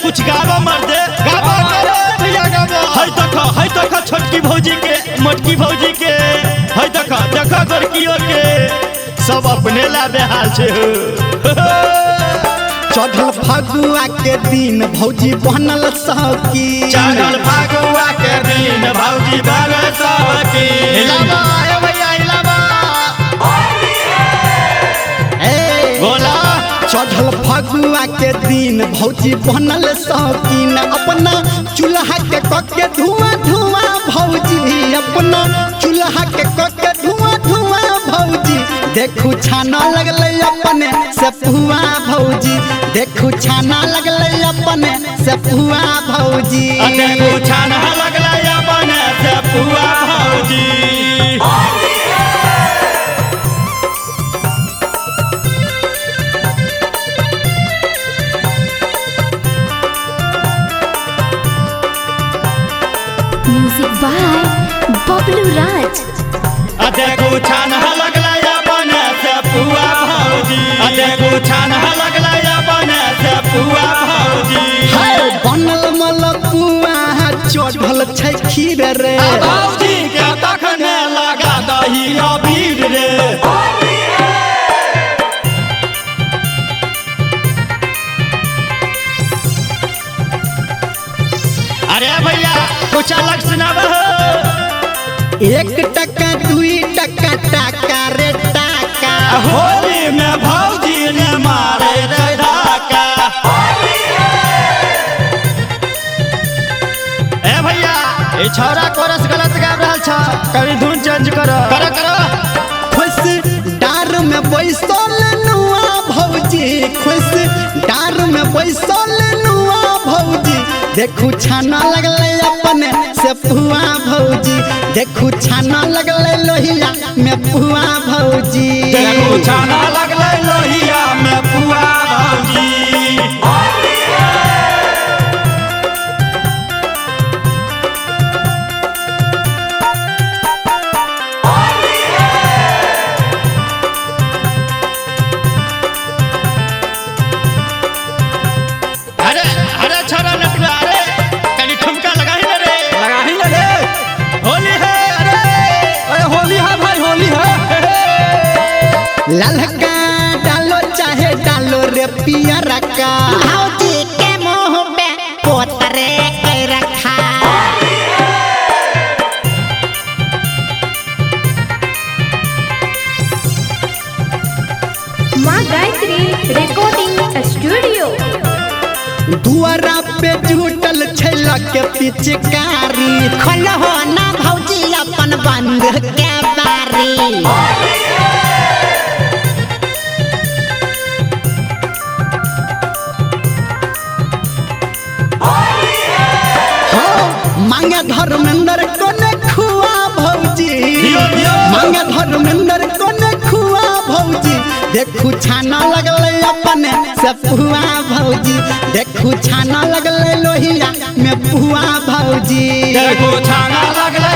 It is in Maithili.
कुछ गावा मर्दे गावा भैया गावा। हई देखा छोटकी भौजी के मोटकी भौजी के, हई देखा देखा गोरकियों के, सब अपने ला बेहाल छे हो। चढ़ल फगुआ के दिन भौजी बनल सखी, चढ़ल फगुआ के दिन भौजी बनल सखी। हिलावा ए भैया हिलावा ए बोला। चढ़ल फगुआ के दिन भौजी बनल सखी, अपना चूल्हा के कके धुआं धुआं भौजी, अपना चूल्हा के कके धुआं धुआं भौजी। देखू छाना लगलै अपने से पुआ भौजी, देखू छाना लगलै अपने से पुआ भौजी। देखू छाना लगलै अपने से पुआ भौजी। Music by Bablu Raj. देखू छाना लगलै अपने से पुआ भौजी, देखू छाना लगलै अपने से पुआ भौजी। है बनल मलपुआ चढ़ल छै खीर रे, भौजी के तखने लगा दही अबीर रे। अरे भैया कुछ अलग सुनाबो। 1 टका 2 टका टाका रे टाका, होली में भौजी ने मारे रे धाका। ए भैया ए छौरा कोरस गलत गाबि रहल छ, कभी धुन चेंज कर कर कर। खुश डार में बैसल नुआ भौजी, खुश डार में बैसल नुआ भौजी। देखू छाना लगलै अपने से पुआ भौजी, देखू छाना लगलै लोहिया में पुआ भौजी। देखू छाना लगलै लोहिया में पुआ भौजी। अरे अरे छोरा नटुआ, अरे कनी ठुमका लगाही न रे, लगाही न रे, होली है। अरे अरे होली है भाई होली है। ललका डालो चाहे डालो रे पियरा का, भौजी के मुंह पे पोतरे के रखा। माँ गायत्री रिकॉर्डिंग स्टूडियो। दुआरा पे जुटल छैला के पिचकारी, खोलहो ना भौजी अपन बंद के बारी। हो मांगे धर्मेंद्र कोने खुआ भौजी, मांगे धर्मेंद्र कोने खुआ भौजी। देखू छाना लगलै अपने से पुआ भौजी, देखू छाना लगलै लोहिया में पुआ भौजी। देखू छाना लगलै